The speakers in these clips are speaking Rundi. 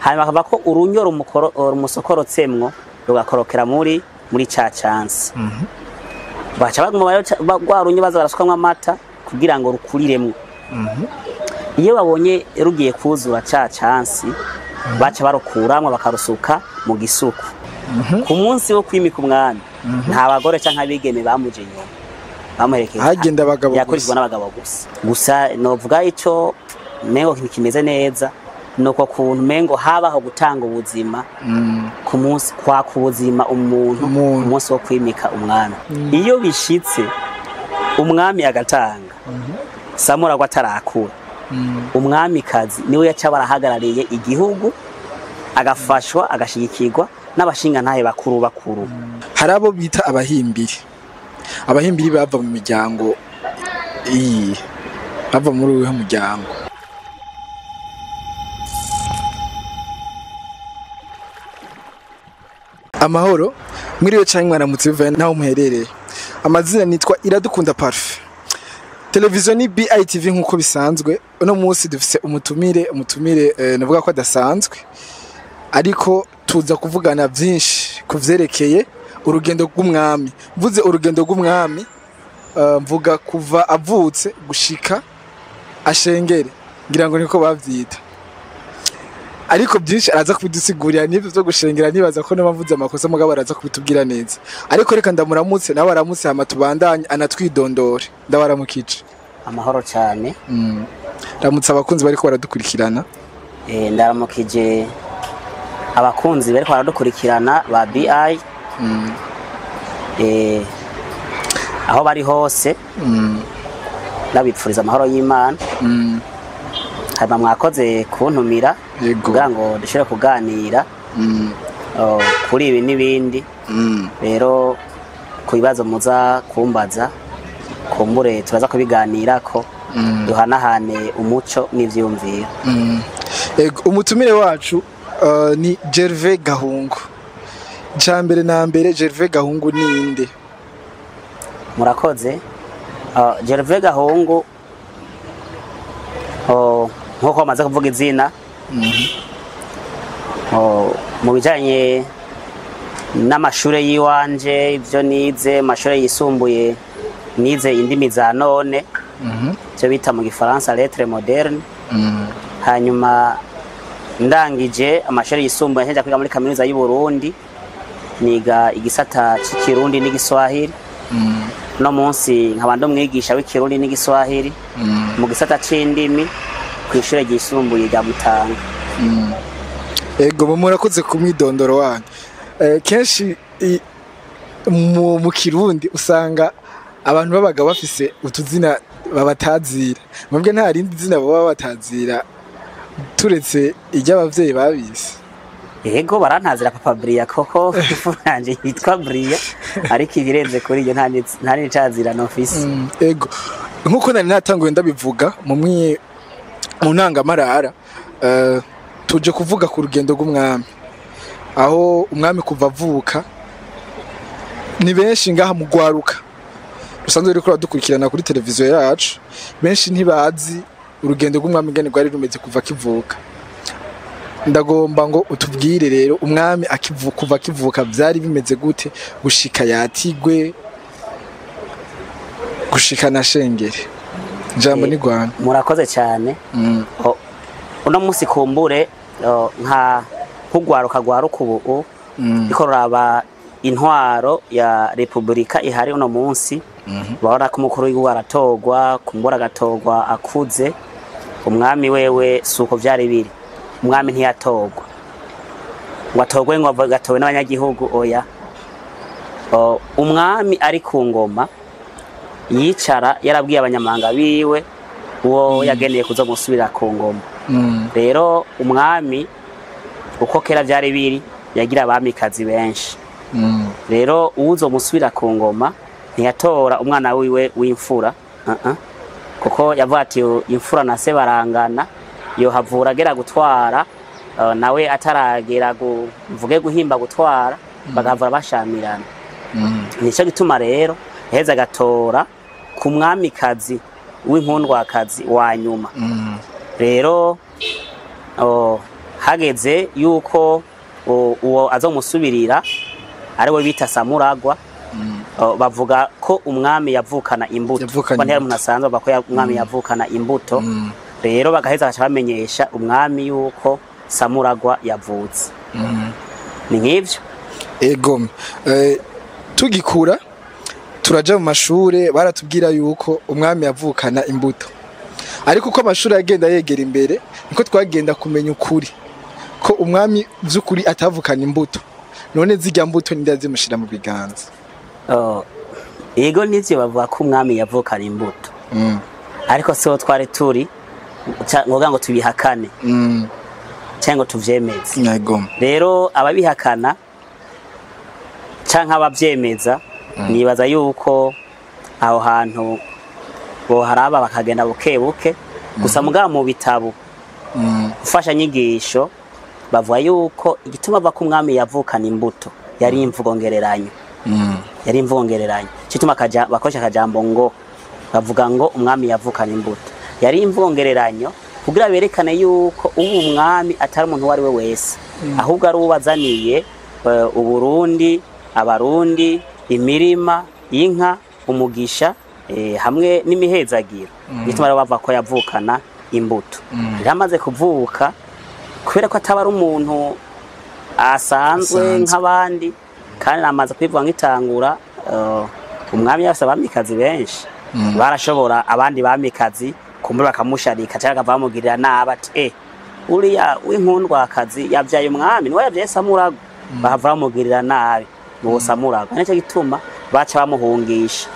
Hanyuma akava ko urunyo rumusokorotsemwo rugakorokera muri ca cansi. Baca baguma rwa runyo baza barasukamwo amata kugira ngo rukuriremwo. Iyo babonye rugiye kuzura ca cansi, baca barukuramwo bakarusuka mu gisuku. Ku munsi wo kwimika umwami, nta bagore canke abigeme bamuje inyuma, bamuherekeje. Hagenda abagabo gusa. Yakurikirwa n'abagabo gusa. Gusa novuga ico mengo kimeze neza nuko kuntu mengo habaho gutanga ubuzima ku munsi kwaka ubuzima umuntu Umuntu. ku munsi wo kwimika umwami. Iyo bishitse umwami agatanga, Samuragwa atarakura, umwamikazi niwe yaca barahagarariye igihugu, agafashwa agashigikirwa n'abashingantahe bakuru bakuru. Hari abo bita abahimbiri. Abahimbiri bava mu miryango iyi, bava muri uwuhe muryango? Amahoro, mwiriwe canke mwaramutse bivanye naho muherereye. Amazina nitwa Iradukunda Parfait. Televiziyo ni BITV nkuko bisanzwe. Uno munsi dufise umutumire, navuga ko adasanzwe, ariko tuza kuvugana vyinshi kuvyerekeye urugendo rw'umwami. Mvuze urugendo rw'umwami, mvuga kuva avutse gushika ashengere, ngira ngo niko bavyita. Ariko byinshi araza kubidusigurira n'ivyo vyo gushengera, nibaza ko n'abavuze amakosa mugabo araza kubitubwira neza. Ariko reka ndamuramutse nawe aramutse, hama tubandanye anatwidondore. Ndabaramukije. Amahoro cyane. Ramutse abakunzi bariko baradukurikirana. Ndaramukije abakunzi bariko baradukurikirana ba BI, aho bari hose, ndabipfuriza amahoro y'Imana. Hanyuma mwakoze kuntumira kugira ngo dushobore kuganira kuri ibi n'ibindi. Rero ku bibazo muza kumbaza, kumbure turaza kubiganirako, duhanahane umuco n'ivyiyumviro. Ego, umutumire wacu ni Gervais Gahungu. Icya mbere na mbere, Gervais Gahungu ni inde? Murakoze. Gervais Gahungu, nkuko bamaze kuvuga izina, mu bijanye n'amashure yiwanje, ivyo nize amashure yisumbuye, nize indimi za none, ivyo bita mu gifaransa lettres modernes. Hanyuma ndangije amashuri yisumbuye nja kwiga muri kaminuza y'u Burundi, niga igisata c'ikirundi n'igiswahili. No munsi nkaba ndi umwigisha w'ikirundi n'igiswahili mu gisata c'indimi kw'ishure ryisumbuye rya Mutanga. Ego, murakoze ku mwidondoro wanyu. Kenshi mu kirundi usanga abantu b'abagabo bafise utuzina babatazira. Mwebwe nta rindi zina baba batazira turetse iry'abavyeyi babise? Ego, barantazira Papa Bria, koko imfura yanje yitwa Bria, ariko ibirenze kuri iyo nta n'icazirano mfise. Ego, nkuko nari natanguye ndabivuga mu ntangamarara, tuje kuvuga ku rugendo rw'umwami, aho umwami kuva avuka. Ni benshi ngaha mu rwaruka rusanzwe ruriko ruradukurikirana kuri televiziyo yacu, benshi ntibazi urugendo rw'umwami ingene rwari rumeze kuva akivuka. Ndagomba ngo utubwire rero, umwami kuva akivuka vyari bimeze gute gushika yatigwe, gushika na shengere? Jambo ni Rwanda. Murakoze cyane. Uno munsi kumbure nka nk'urwaruka rwaruka ubu riko ruraba intwaro ya repubulika ihari uno munsi, babona ko umukuru w'igihugu aratorwa, kumbura agatorwa akuze. Umwami wewe si uko vyari biri. Umwami ntiyatorwa ngo atorwe ngo gatowe n'abanyagihugu, oya. Umwami ari ku ngoma yicara yarabwiye abanyamabanga biwe uwo yageneye kuzomusubira ku ngoma. Rero umwami uko kera vyari biri, yagira abamikazi benshi. Rero uwuzomusubira ku ngoma ntiyatora umwana wiwe w'imfura, kuko yavuga ati imfura na se barangana, yohavura agera gutwara, nawe ataragera mvuge guhimba gutwara, bagahavura bashamirana. Nico gituma rero yaheze agatora ku mwamikazi w'inkundwakazi wa nyuma. Rero Hageze yuko uwo azomusubirira ari we bita Samuragwa, bavuga ko umwami yavukana imbuto. Yavukanye Ko ntiyari imbuto. umuntu asanzwe, bavuga ko umwami yavukana imbuto. Rero bagaheza bagaca bamenyesha umwami yuko Samuragwa yavutse. Ni nk'ivyo. Ego. Tugikura turaja mu mashure, baratubwira yuko umwami yavukana imbuto, ariko uko amashuri yagenda yegera imbere niko twagenda kumenya ukuri ko umwami vy'ukuri atavukana imbuto. None zirya mbuto ninde yazimushira mu biganza? Yego, nivyo, bavuga ko umwami yavukana imbuto, ariko siho twari turi ngoga ngo tubihakane cyangwa ngo tuvyemeze. Ego. Rero ababihakana canke abavyemeza, nibaza yuko aho hantu boharaba bakagenda buke buke gusa. Mugabo mu bitabo mfashanyigisho bavuga yuko igituma ava ko umwami yavukana imbuto yari imvugo ngereranyo. Yari imvugo ngereranyo gituma bakoresha akajambo ngo bavuga ngo umwami yavukana imbuto, yari imvugo ngereranyo kugira berekane yuko ubu umwami atari umuntu uwo ari we wese, ahubwo ari uwazaniye Uburundi, Abarundi, imirima, inka, umugisha, hamwe n'imihezagiro. Gituma rero bavuga ko yavukana imbuto. Rero amaze kuvuka, kubera ko ataba ari umuntu asanzwe Asanzwe. nk'abandi, kandi amaze kubivuga nk'itangura, umwami yafise abamikazi benshi, barashobora abandi bamikazi kumbura bakamusharika cyangwa akava bamugirira nabi, ati uriya w'inkundwakazi yabyaye umwami, niwe yabyaye Samuragwa, bahava bamugirira nabi uwo Samuragwa. Nicyo gituma baca bamuhungisha,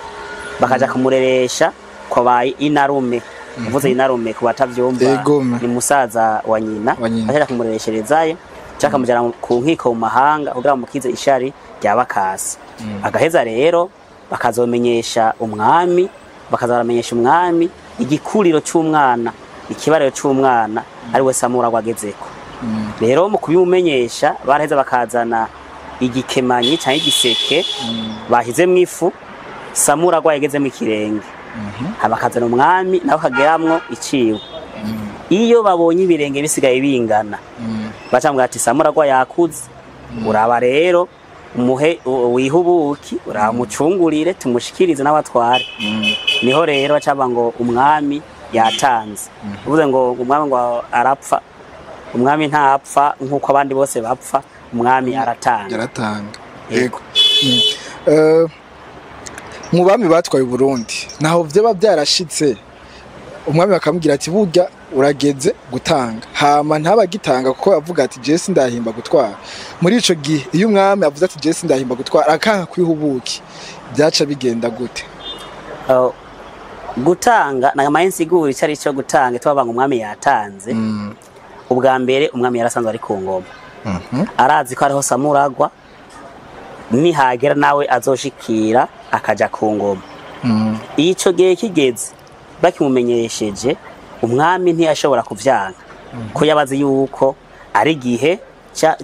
bakaja kumureresha kwa ba inarume. Uvuze inarume, ku batavyumva, Egome. ni musaza wa nyina. Wa nyina. Bakaja kumureresherezayo cyangwa akamujyana ku nkiko mu mahanga kugira bamukize ishari rya bakasi. Agaheza rero bakazomenyesha umwami, bakaza baramenyesha umwami igikuriro c'umwana, ikibariro c'umwana ari we Samuragwa agezeko. Rero mu kubimumenyesha baraheza bakazana igikemanyi cyangwa igiseke bashyizemwo ifu Samuragwa yagezemo ikirenge, bakazana umwami nawe akageramwo iciwe. Iyo babonye ibirenge bisigaye bingana, bacambwira ati Samuragwa yakuze, uraba rero umuhe wihe ubuki, uramucungurire tumushikirize n'abatware. Niho rero bacaba ngo umwami yatanze. Uvuze ngo umwami ngo arapfa, umwami ntapfa nk'uko abandi bose bapfa, umwami aratanga. Yaratanga. Yego. Yego. Mu bami batwaye Burundi, naho vyoba byarashitse umwami bakamubwira ati burya urageze gutanga, hama ntabagitanga kuko yavuga ati je sindahimba gutwara. Muri ico gihe iyo umwami avuze ati je sindahimba gutwara, akanka kwihubuki, byaca bigenda gute? Gutanga nagamaye nsigura icyo ari cyo gutanga. Tubavuga ngo umwami yatanze, ubwa mbere umwami yarasanzwe ari ku ngoma, arazi ko ariho Samuragwa nihagera nawe azoshikira akaja ku ngoma. Ico gihe kigeze bakimumenyesheje, umwami ntiyashobora kuvyanga ko yabazi yuko ari igihe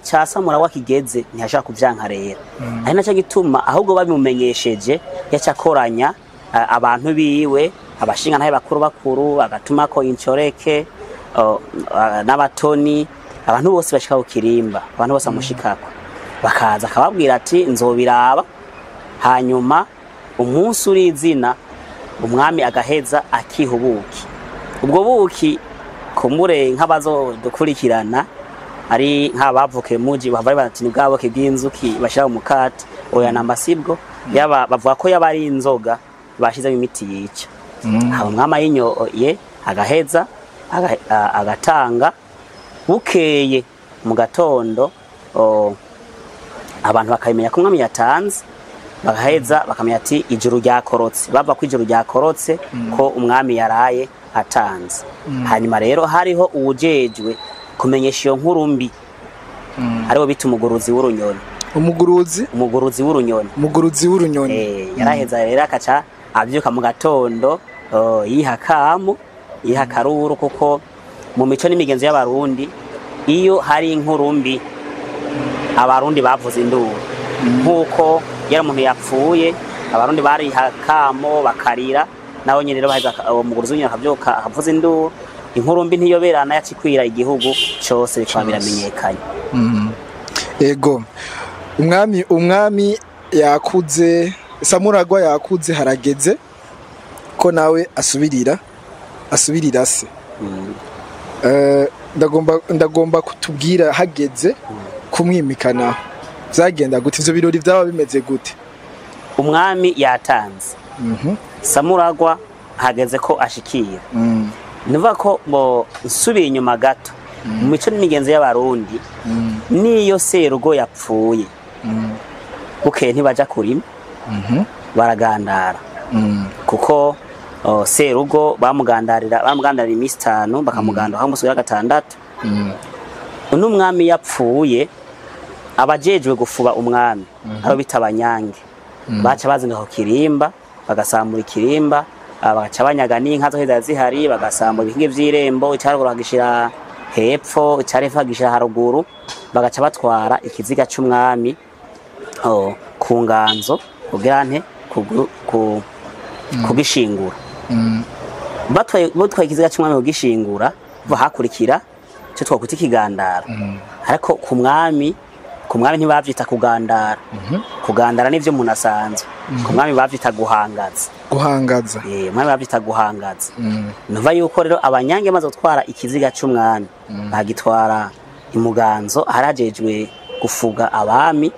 ca Samuragwa kigeze, ntiyashobora kuvyanka. Rero ari naco gituma ahubwo babimumenyesheje yaca akoranya abantu biwe, abashingantahe bakuru bakuru, agatumako incoreke n'abatoni, abantu bose bashika ku kirimba, abantu bose bamushikako bakaza, akababwira ati nzobiraba. Hanyuma umunsi uri izina, umwami agaheza akiha ubuki. Ubwo buki, kumbure nk'abazodukurikirana ari nk'abavukiye muji, bava bati ni bwa buki bw'inzuki bashira mu mukate. Oya, namba sibwo. Yaba bavuga ko yaba ari inzoga bashizemo imiti yica. Haba umwami ayinyoye agaheza agatanga. Bukeye mu gatondo, abantu bakabimenya ko umwami yatanze, bagaheza bakamenya ati ijuru ryakorotse. Bava ko ijuru ryakorotse, ko umwami yaraye atanze. Hanyuma rero hariho uwujejwe kumenyesha iyo nkuru mbi, ariwo bita umuguruzi w'urunyoni. Umuguruzi? Umuguruzi w'urunyoni. Umuguruzi w'urunyoni. Yaraheza rero akaca avyuka mu gatondo, yiha kamo, yiha karuru, kuko mu mico n'imigenzo y'Abarundi, iyo hari inkuru mbi Abarundi bavuze induru. Nk'uko yari umuntu yapfuye, Abarundi bariha kamo bakarira, naho nyene rero baheza uwo muguruzi w'inyoni akavyuka akavuza induru. Inkuru mbi ntiyoberana, yacikwira igihugu cose, bikaba biramenyekanye. Ego, umwami yakuze, Samuragwa yakuze, harageze ko nawe asubirira se. Ndagomba kutubwira hageze kumwimikana vyagenda gute, ivyo birori vyaba bimeze gute? Umwami yatanze, Samuragwa hageze ko ashikira. Nivuga ko ngo nsubiye inyuma gato mu mico n'imigenzo y'Abarundi, niyo serugo yapfuye, bukeye ntibaja kurima, baragandara, kuko serugo bamugandarira iminsi 5, bakamugandara aho umunsi wa gatandatu. N'umwami yapfuye, abajejwe gufuba umwami, abo bita abanyange, baca bazinga ku kirimba, bagasambura ikirimba, bagaca banyaga n'inka zo zari zihari, bagasambura ibikingi vy'irembo, icaruguru bagishira hepfo, icarepfo bagishira haruguru, bagaca batwara ikiziga c'umwami ku nganzo kugira nte kugishingura. Batwaye ikiziga c'umwami kugishingura, bahakurikira ico twakwita ikigandara. Ariko ku mwami ntibavyita kugandara. Kugandara nivyo umuntu asanzwe. Ku mwami bavyita guhangaza. Guhangaza. Umwami bavyita guhangaza. Nuva yuko rero abanyange maze gutwara ikiziga c'umwami, bagitwara imuganzo harajejwe gufuga abami,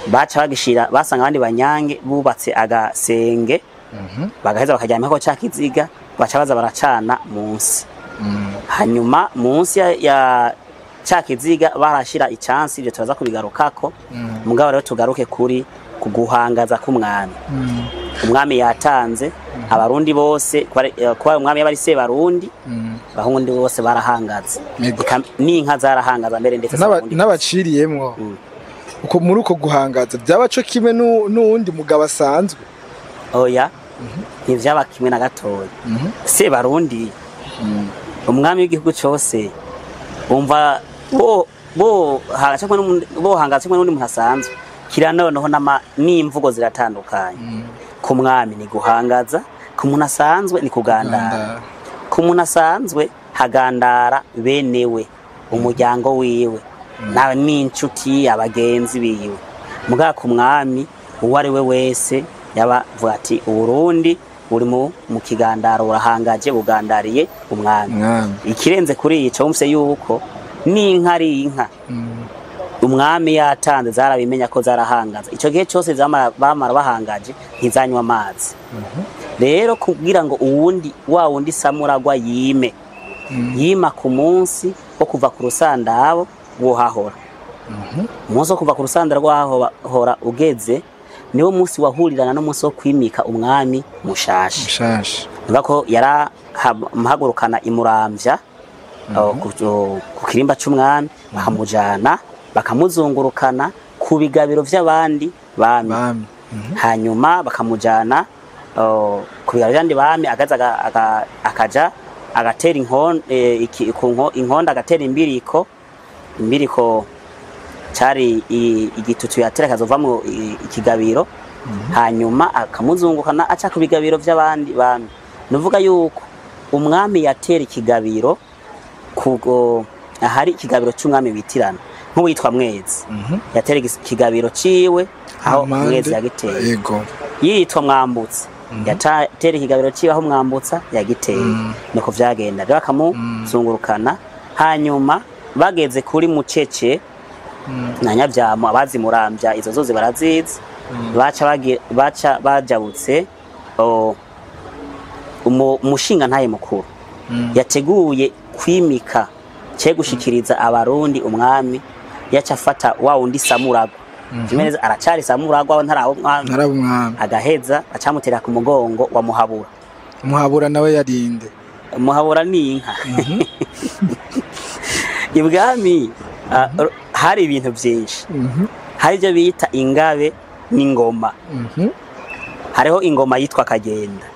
baca bagishira, basanga abandi banyange bubatse agasenge, bagaheza bakaryamako ca kiziga, baca baza baracana munsi. Hanyuma munsi ya ca kiziga barashira icansi, ivyo turaza kubigarukako. Mugabo rero tugaruke kuri kuguhangaza k'umwami. Umwami yatanze, Abarundi bose, kuba umwami yabari se Barundi, bahundi bose barahangaza. N'inka zarahangaza mbere ndetse n'abaciriyemwo. Uko muri uko guhangaza byaba co kimwe n'uwundi mugabo asanzwe? Oya, ntivyaba kimwe na gatoya. Se Barundi, umwami w'igihugu cose, umva bo hangaza kimwe n'undi muntu asanzwe. Kira noneho n'imvugo ziratandukanye. Ku mwami ni guhangaza, ku muntu asanzwe ni kugandara. Ku muntu asanzwe hagandara benewe, umuryango wiwe, nawe n'incuti, abagenzi biwe. Mugabo ku mwami uwo ari we wese yaba avuga ati Uburundi buri mu kigandaro, burahangaje, bugandariye umwami. Ikirenze kuri ico, wumvise yuko n'inka ari inka. Umwami yatanze zarabimenya ko zarahangaza. Ico gihe cyose bamara bahangaje ntizanywa amazi. Rero kugira ngo uwundi wa wundi Samuragwa yime, yima ku munsi wo kuva ku rusandabo rwohahora. Umunsi wo kuva ku rusandaro rwohahora ugeze, niwo munsi wahurirana n'umunsi wo kwimika umwami mushasha. Niba ko yaramuhagurukana imuramvya ku kirimba c'umwami, bakamujana bakamuzungurukana ku bigabiro vy'abandi bami. Hanyuma bakamujana ku bigabiro vy'abandi bami, agaza akaja agatera inkonda, agatera imbiriko. Imbiriko cari igitutu yatera kazovamwo ikigabiro. Hanyuma akamuzungukana aca ku bigabiro vy'abandi bami. Nuvuga yuko umwami yatera ikigabiro kugo ahari ikigabiro c'umwami bitirana, nk'uwitwa Mwezi yatera ikigabiro ciwe aho Mwezi yagiteye. Yitwa Mwambutsa yatera ikigabiro ciwe aho Mwambutsa yagiteye. Niko vyagenda rero, bakamuzungurukana. Hanyuma bageze kuri Mucece na Nyavyamo, abazi Muramvya izo zoze barazizi, baca bajabutse umushinga ntaye mukuru yateguye kwimika cye gushikiriza Abarundi umwami, yaca afata wa wundi Samuragwa. Jimenez aracari Samuragwa ntarawo umwami, agaheza acamutera ku mugongo wa Muhabura. Muhabura nawe yarinde. Muhabura ni inka. Ibwami hari ibintu byinshi. Hari ibyo bita ingabe n'ingoma. Hariho ingoma yitwa Kagenda.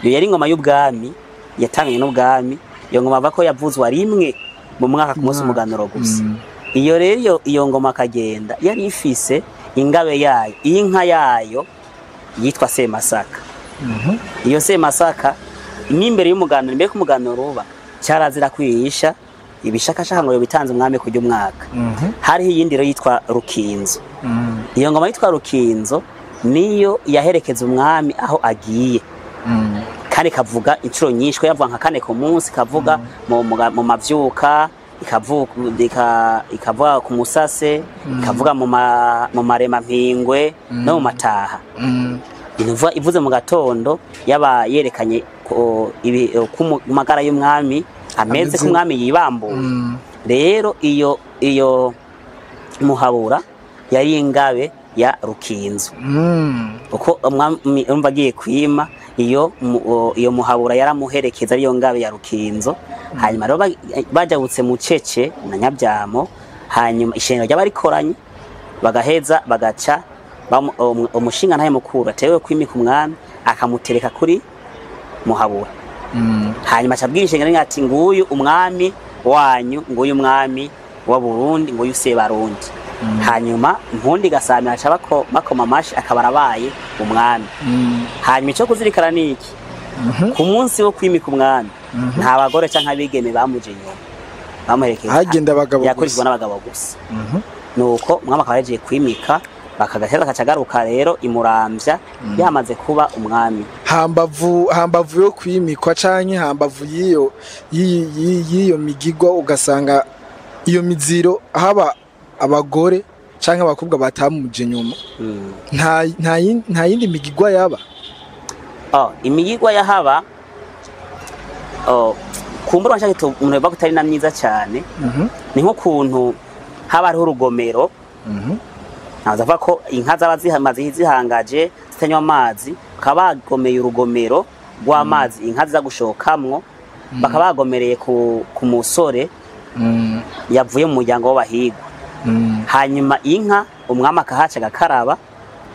Iyo yari ingoma y'ubwami, yatanganye n'ubwami. Iyo ngoma bako yavuzwa rimwe mu mwaka ku munsi umuganuro gusa. Iyo rero iyo ngoma Kagenda yari ifise ingabe yayo, inka yayo yitwa Semasaka. Iyo Semasaka n'imbere y'umuganuro, imbere y'umuganuro uba Cyarazira kwihisha ibishakashaka ngo bitanze umwami kujya umwaka. Hariho iyindi rero yitwa Rukinzo. Iyo ngoma yitwa Rukinzo niyo yaherekeza umwami aho agiye. Kandi kavuga inshuro nyinshi, ko yavuga nka kane ku munsi, kavuga mu mavyuka, ikavuga ku musase, ikavuga mu marema mpingwe no mu mataha. Inuva ivuze mu gatondo yaba yerekanye ko magara y'umwami ameze, ko umwami yibambuye. Rero iyo muhabura yari ingabe ya Rukinzo. Uko umwami umva agiye kwima, iyo muhabura yaramuherekeza, ariyo ngabe ya Rukinzo. Hanyuma rero bajabutse mu Cece na Nyabyamo, hanyuma ishengero ry'abarikoranye bagaheza bagaca umushinga ntaye mukuru atewe kwimika umwami akamutereka kuri muhabura. Hanyuma acabwira ishengero ati nguyu umwami wanyu, nguyu umwami wa Burundi, nguyu Sebarundi. Hanyuma impundi gasamira aca bakoma amashi, akaba arabaye umwami. Hanyuma ico kuzirikana ni iki? Ku munsi wo kwimika umwami nta bagore canke abigeme bamuje inyuma bamuherekeje, hagenda abagabo gusa, yakurikirwa n'abagabo gusa. Nuko umwami akaba yagiye kwimika, bakagaheza akacagaruka rero imuramvya yamaze kuba umwami. Hambavu yo kwimikwa canke hambavu y'iyo migigwa, ugasanga iyo miziro haba abagore canke abakobwa batamuje nyuma. Nta yindi migigwa yaba. Imigigwa yahaba kumbura nshaka umuntu bavuga utari na myiza cyane. Ni nko kuntu haba hariho urugomero. Naza ko inka zaba zihamaze zihangaje zitanywa amazi, bakaba bagomeye urugomero rw'amazi inka ziza gushokamwo, bakaba bagomereye ku musore yavuye mu muryango w'abahigwa. Hanyuma inka umwami akahaca agakaraba,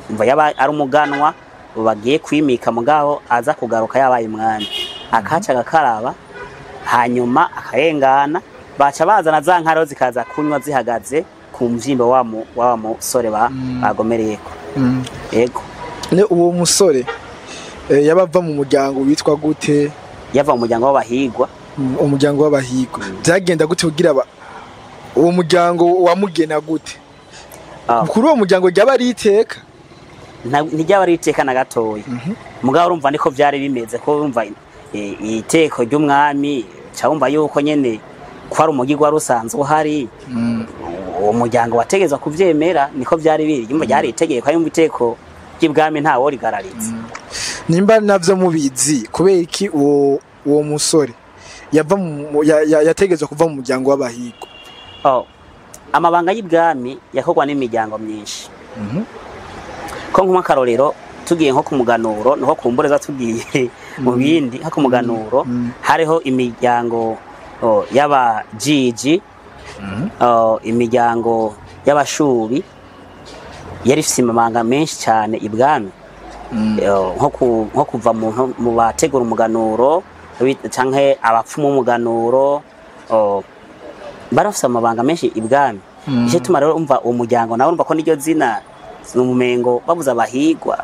umva yaba ari umuganwa bagiye kwimika mugabo aza kugaruka yabaye umwami, akahaca agakaraba, hanyuma akarengana, baca bazana za nka rero zikaza kunywa zihagaze ku mvyimba wa musore bagomereyeko. Yego. Ne uwo musore yabava mu muryango witwa gute? Yava mu muryango w'abahigwa. Umuryango w'abahigwa. Byagenda gute kugira uwo muryango wamugena gute? Kuri uwo muryango ryaba ari iteka? Ntiryaba ari iteka na gatoya. Mugabo urumva niko vyari bimeze, ko urumva iteko ry'umwami cyumva yuko nyene ko ari umugirwa rusanzwe uhari. Uwo muryango wategezwa kuvyemera, niko vyari biri. Yumva ryari itegeko, yumva iteko ry'ibwami nta wo rigararitse. Nimba navyo mubizi, kubera iki uwo musore yava yategezwa kuva mu muryango w'abahigwa? Amabanga y'ibwami yakorwa n'imiryango myinshi. Ko nk'akarorero tugiye nko kumuganuro, niho kumbureza tugiye mu bindi, nko kumuganuro hariho imiryango y'abajiji, imiryango y'abashubi yari ifise amabanga menshi cyane ibwami. Nko kuva mu bategura umuganuro canke abapfumu umuganuro, barafise amabanga menshi ibwami. Ico tuma rero umva umuryango nawe urumva ko niryo zina umumengo babuza abahigwa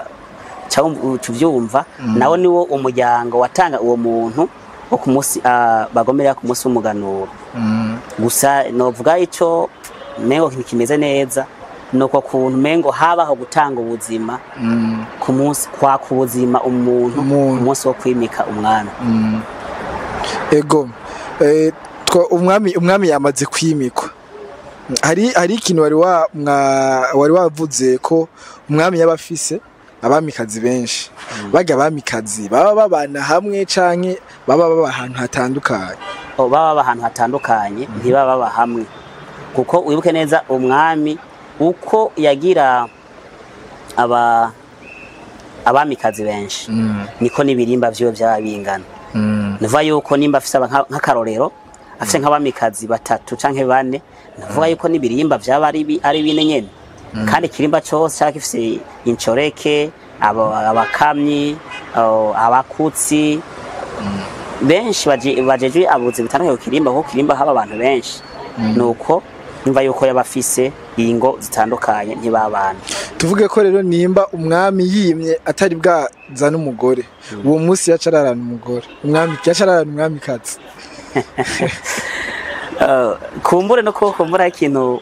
cyangwa tuvyumva, nawo niwo umuryango watanga uwo muntu wo ku munsi bagomerera ku munsi w'umuganuro. Gusa novuga ico mengo kimeze neza nuko kuntu mengo habaho gutanga ubuzima ku munsi kwa kubuzima umuntu ku munsi wo kwimika umwami. Ego umwami yamaze kwimikwa. Hari ikintu wari wavuze ko umwami yabafise abamikazi benshi. Bajya abamikazi baba babana hamwe canke baba baba ahantu hatandukanye? Baba ahantu hatandukanye, ntibaba baba hamwe. Kuko wibuke neza umwami uko yagira abamikazi benshi niko nibirimba vyiwe byabingana. Nuva yuko nimba afise nk'akarorero afise nk'abamikazi batatu canke bane, nuvuga yuko nibirimba vyaba ari bine nyene. Kandi kirimba cyose cyaka gifise incoreke, abakamyi, abakutsi benshi bajeje abuzi bitandukanye ku kirimba, kuko kirimba haba abantu benshi. Nuko nimba yuko yabafise ingo zitandukanye ntibabana. Tuvuge ko rero nimba umwami yimye atari bwazana umugore, uwo munsi yacararana umugore, umwami yacararana umwamikazi. Kumbure no kumbura ikintu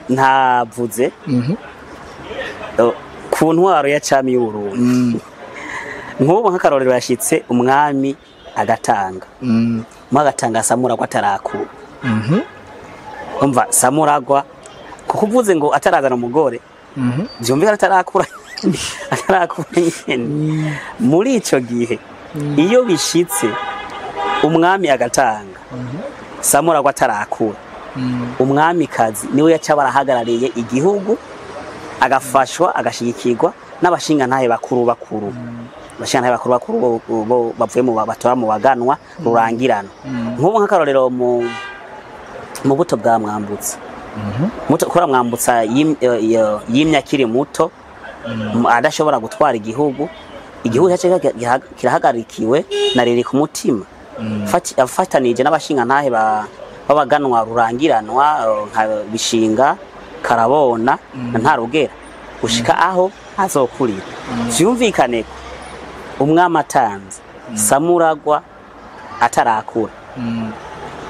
ntavuze ku ntwaro ya cami y'Uburundi. Nk'ubu nk'akarorero yashitse umwami agatanga, umwami agatanga Samuragwa atarakura. Umva Samuragwa kuko uvuze ngo atarazana umugore, vyumvikana atarakura, atarakura nyene. Muri ico gihe iyo bishitse umwami agatanga, Samuragwa atarakura, umwamikazi niwe yaca barahagarariye igihugu, agafashwa agashigikirwa n'abashingantahe bakuru bakuru, abashingantahe bakuru bakuru bo bavuye mu batora mu baganwa rurangirana. Nk'ubu nk'akarorero mu buto bwa Mwambutsa, muto kora Mwambutsa yimye akiri muto, adashobora gutwara igihugu, igihugu cyacu kirahagarikiwe na riri ku mutima, afatanije n'abashingantahe babaganwa rurangiranwa nka Bishinga, Karabona na Ntarugera, gushika aho azokurira. Vyumvikane ko umwami atanze, Samuragwa atarakura,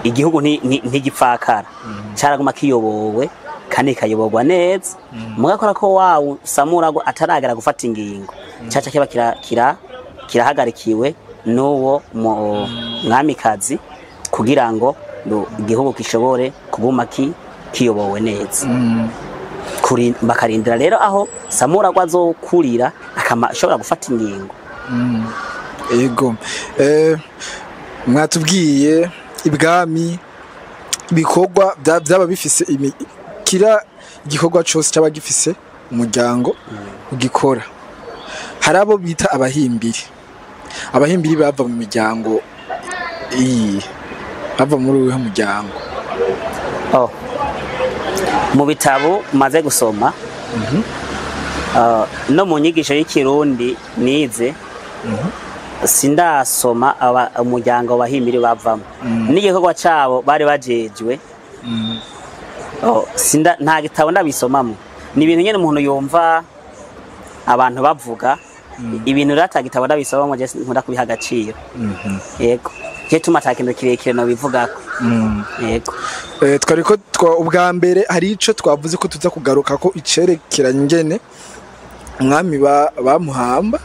igihugu ntigipfakara, caraguma kiyobowe kandi kikayoborwa neza. Mugakora ko wawu Samuragwa ataragera gufata ingingo, caca kiba kirahagarikiwe n'uwo mwamikazi kugira ngo igihugu gishobore kuguma kiyobowe neza. Bakarindira rero aho Samuragwa azokurira ashobora gufata ingingo. Ego. Mwatubwiye ibwami ibikorwa byaba bifise kira igikorwa cose cyaba gifise umuryango ugikora. Hari abo bita abahimbiri. Abahimbiri bava mu miryango iyi, bava muri uwo muryango. Mu bitabo maze gusoma, no mu nyigisho y'ikirundi nize, sindasoma umuryango w'abahimbiri bavamo n'igikorwa cabo bari bajejwe. Nta gitabo ndabisomamo, ni ibintu nyene umuntu yumva abantu bavuga, ibintu rero ata gitabo ndabisomamo, je nkunda kubiha agaciro. Yego, je tuma ata kintu kirekire no bivugako. Yego. Twariko ubwa mbere hari ico twavuze ko tuza kugaruka ko icerekeranye ingene umwami bamuhamba.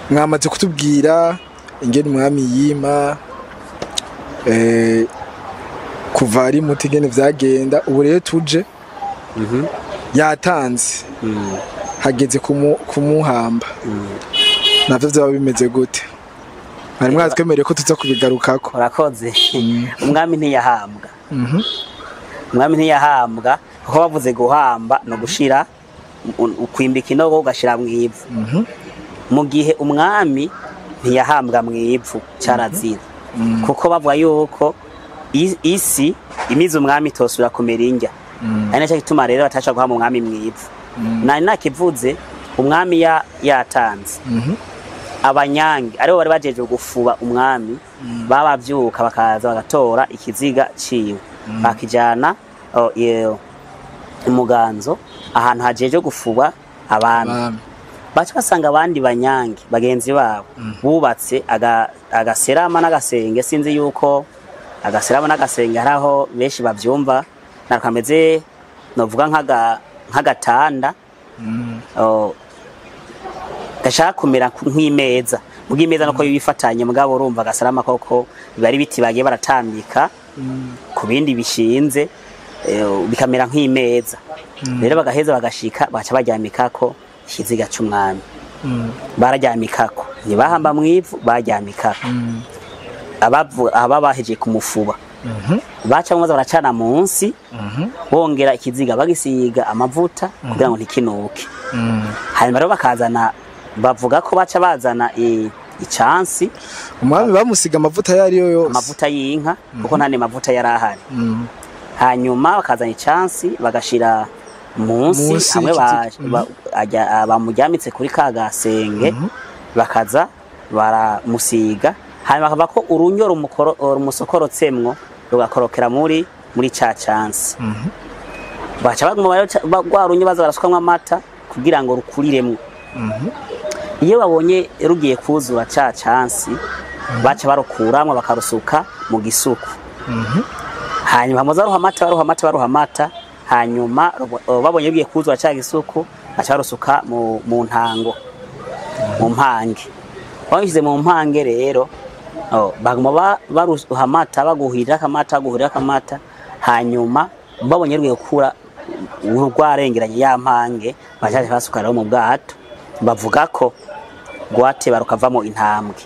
Mwamaze kutubwira ingene umwami yima, kuva ari muto ingene vyagenda. Ubu rero tuje yatanze, hageze kumuhamba, navyo vyaba bimeze gute? Mwari mwatwemereye ko tuza kubigarukako. Urakoze. Umwami ntiyahambwa. Umwami ntiyahambwa kuko bavuze guhamba no gushira ukwimbika inogo ugashira mw'ivu. Mu gihe umwami ntiyahambwa mw'ivu carazira, kuko bavuga yuko isi imize umwami itosubira kumera indya. Ari naco gituma rero batasha guhamba umwami mw'ivu. Nari nakivuze, umwami yatanze, abanyange aribo bari bajeje gufuba umwami, babavyuka bakaza bagatora ikiziga ciwe, bakijana umuganzo ahantu hajeje gufuba abami. Baca basanga abandi banyange bagenzi babo bubatse agaserama n'agasenge. Sinzi yuko agaserama n'agasenge hari aho benshi bavyumva, nakameze novuga nk'agatanda gashaka kumera nk'imeza, muga imeza nuko bifatanye, mugabo urumva agaserama koko bari biti bagiye baratambika ku bindi bishinze, bikamera nk'imeza. Rero bagaheza bagashika baca baryamikako ikiziga c'umwami. Bararyamikako, ntibahamba mw'ivu, baryamikako. Aba bahejeje kumufuba, baca bamaze baracana munsi, bongera ikiziga bagisiga amavuta kugira ngo ntikinuke. Hanyuma rero bakazana, bavuga ko baca bazana icansi. Umwami bamusiga amavuta yariyo yose, amavuta y'inka, kuko nta mavuta yari ahari. Hanyuma bakazana icansi bagashira munsi hamwe bamuryamitse kuri ka gasenge, bakaza baramusiga. Hanyuma bakava ko urunyo rumusokorotsemwo rugakorokera muri ca cansi. Baca baguma rwa runyo baza barasukamwo amata kugira ngo rukuriremwo. Iyo babonye rugiye kuzura ca cansi, Baca barukuramwo bakarusuka mu gisuku. Hanyuma bamuza baruha amata, baruha amata, baruha amata, hanyuma babonye bigiye kuzura ca gisuku, baca barusuka mu ntango, mu mpange. Babishyize mu mpange rero, baguma baruha amata, baguhirira akamata, baguhirira akamata, hanyuma babonye rugiye gukura rwarengeranye ya mpange, baca basuka rero mu bwato. Bavuga ko rwateba rukavamo intambwe.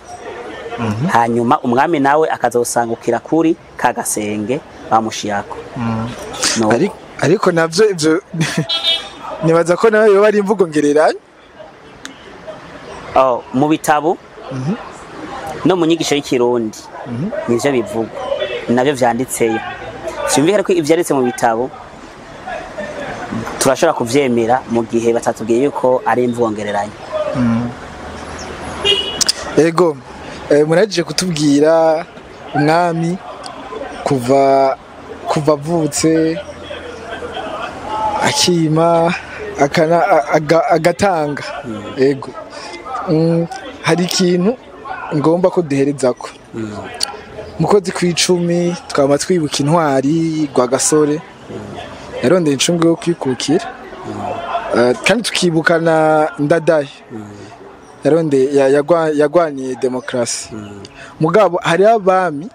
Hanyuma umwami nawe akazosangukira kuri kagasenge bamushirako. No. Ariko navyo ivyo nibaza ko nawe yoba ari imvugo ngereranya. Mu bitabo no mu nyigisho y'ikirundi nivyo bivugwa, navyo vyanditseyo. Vyumvikane ko ivyanditse mu bitabo turashobora kuvyemera mu gihe batatubwiye yuko ari imvugo ngereranya. Ego, muraje kutubwira umwami kuva avutse akima agatanga. Ego, hari ikintu ngomba ko duherezako. Mu kwezi kw'icumi twama twibuka intwari Rwagasore yarondeye incungu yo kwikukira, kandi tukibuka na Ndadaye yarondeye yagwaniye demokarasi. Mugabo hari abami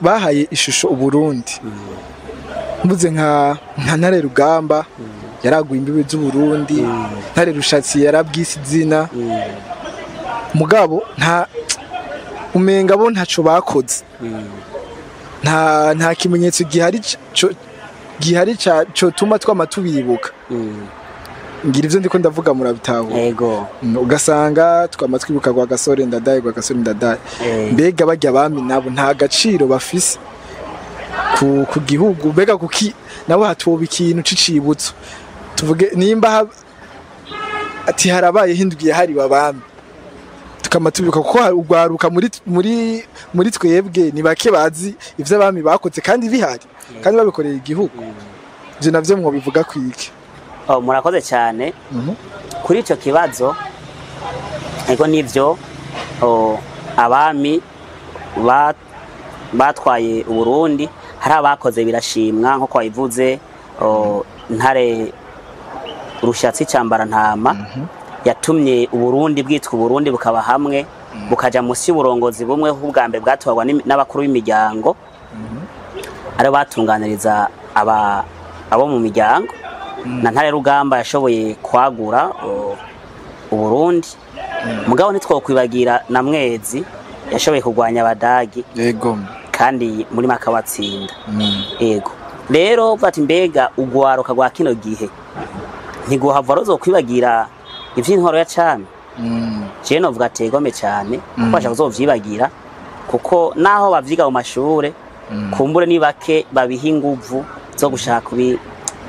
bahaye ishusho Uburundi. Mvuze nka Ntare Rugamba yaraguye imbibe z'Uburundi, Ntare Rushatsi yarabwise izina. Mugabo nta umenga bo ntaco bakoze. Nta kimenyetso gihari cotuma twama tubibuka. Ngira ivyo ndiko ndavuga murabitahura. Ego. Ugasanga twama twibuka Rwagasore Ndadaye, Rwagasore Ndadaye. Mbega barya abami nabo nta gaciro bafise ku gihugu, mbega kuki nabo hatoba ikintu c'icibutso. Tuvuge nimba ati harabaye hindugiye hari babami, tukama tubibuka, kuko urwaruka muri twebwe ni bake bazi ivyo abami bakoze kandi bihari, kandi babikoreye igihugu. Ivyo navyo mwobivuga kwiki? Murakoze cyane. Kuri ico kibazo, ego nivyo, abami batwaye Uburundi hari abakoze birashimwa, nko kwabivuze, Ntare Rushatsi Cambarantama yatumye Uburundi bwitwa Uburundi, bukaba hamwe, bukaja musi y'uburongozi bumwe bwa mbere bwatwarwa n'abakuru b'imiryango, ari batunganiriza abo mu miryango. Na Ntare Rugamba yashoboye kwagura Uburundi. Mugabo ntitwokwibagira na Mwezi yashoboye kurwanya abadagi. Yego. Kandi muri makabatsinda. Ego. Rero bati mbega ugwaruka rwa kino gihe ntiguhava ruzokwibagira ivy'intwaro ya cami. Je novuga ati egome cyane, kuko bashaka kuzovyibagira, kuko naho bavyiga mu mashure kumbure ni bake babiha inguvu zo gushaka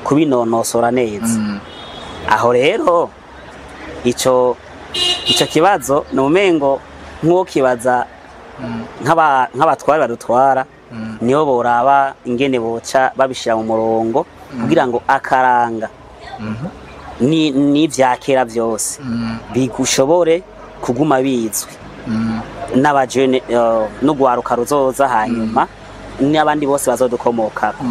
kubinonosora neza. Aho rero ico kibazo ni umengo nk'uwo kibaza nk'abatwara badutwara, nibo boraba ingene boca babishira mu murongo kugira ngo akaranga ni vyakera vyose bigushobore kuguma bizwi n'abajene n'ugwaruka ruzoza, hanyuma n'abandi bose bazodukomokako.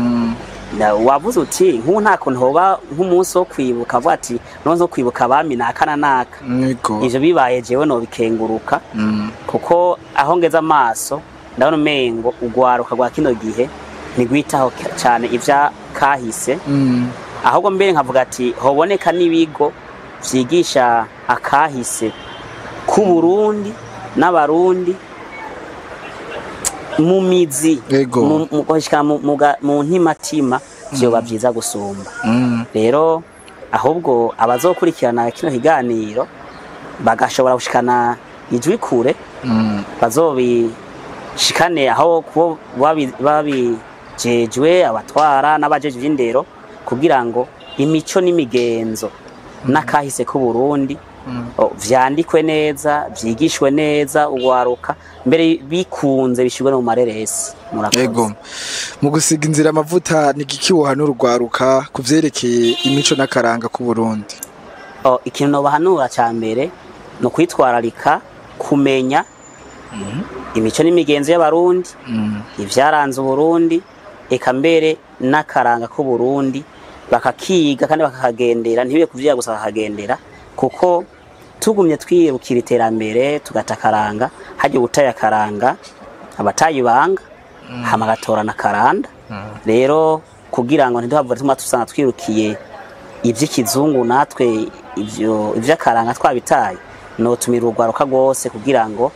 Wavuze uti nk'ubu nta kuntu hoba nk'umunsi wo kwibuka, avuga ati nonze wo kwibuka abami naka na naka. Ivyo bibaye jewe nobikenguruka, kuko aho ngeze amaso ndabona umengo ugwaruka rwa kino gihe ntigwitaho cyane ivya kahise. Ahubwo mbere nkavuga ati hoboneka n'ibigo vyigisha akahise ku Burundi n'abarundi mu mizi, mu ntimatima, vyoba vyiza gusumba. Rero ahubwo abazokurikirana kino kiganiro bagashobora gushikana ijwi kure, bazobishikane aho kubo babijejwe, abatwara n'abajejwe indero, kugira ngo imico n'imigenzo n'akahise ku Burundi vyandikwe neza, vyigishwe neza ugwaruka, mbere bikunze bishirwe no mu mareresi. Murakoze. Ego. Mu gusiga inzira amavuta ni igiki wohanura urwaruka kuvyerekeye imico n'akaranga ku Burundi? Ikintu nobahanura ca mbere ni ukwitwararika kumenya imico n'imigenzo y'Abarundi, ivyaranze Uburundi, eka mbere n'akaranga k'Uburundi, bakakiga kandi bakakagendera, ntibibe kuvyiga gusa, bakagendera, kuko tugumye twirukira iterambere tugata akaranga, harya uwutaye akaranga abataye ibanga, hama agatorana akaranda. Rero kugira ngo ntiduhavure tuma tusanga twirukiye ivy'ikizungu, natwe ivyo ivy'akaranga twabitaye, notumira urugwaruka rwose kugira ngo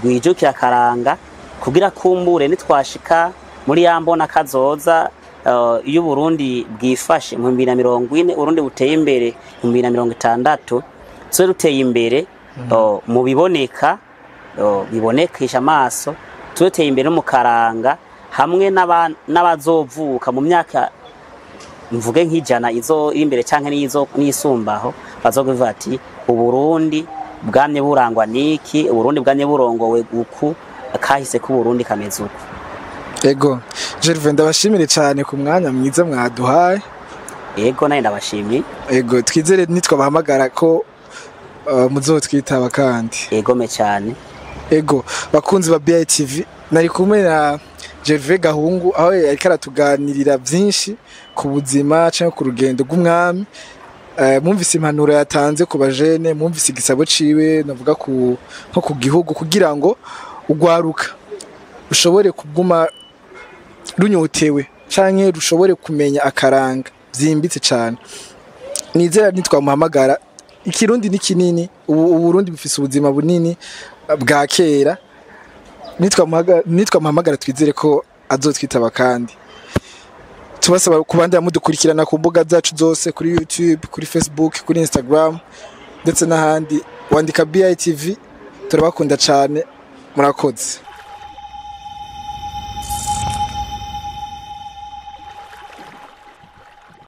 rwijukire akaranga, kugira kumbure nitwashika muri ya mbona kazoza, iyo Uburundi bwifashe mu 2040, Uburundi buteye imbere mu 2060, tube duteye imbere mu biboneka, bibonekesha amaso, tube duteye imbere no mu karanga, hamwe n'abazovuka mu myaka mvuge nk'ijana izo iri imbere canke n'izo n'isumbaho, bazovuga ati Uburundi bwamye burangwa niki, Uburundi bwamye burongowe uku, kahise k'Uburundi kameze uku. Ego Gervais, ndabashimire cyane ku mwanya mwiza mwaduhaye. Ego, naye ndabashimiye. Ego, twizere nitwabahamagara ko muzotwitaba kandi. Egome cyane. Ego, bakunzi ba BITV, nari kumwe na Gervais Gahungu, aho yariko aratuganirira byinshi ku buzima cyangwa ku rugendo rw'umwami. Mwumvise impanuro yatanze ku bajene, mwumvise igisabo ciwe, navuga ku nko ku gihugu, kugira ngo ugwaruka rushobore kuguma runyotewe canke rushobore kumenya akaranga byimbitse cane. Nizera nitwamuhamagara, Ikirundi ni kinini, ubu Uburundi bufise ubuzima bunini bwa kera. Nitwamuhamagara twizere ko azotwitaba, kandi tubasaba kubandanya mudukurikirana ku mbuga zacu zose, kuri YouTube, kuri Facebook, kuri Instagram ndetse n'ahandi, wandika BITV. Turabakunda cyane, murakoze.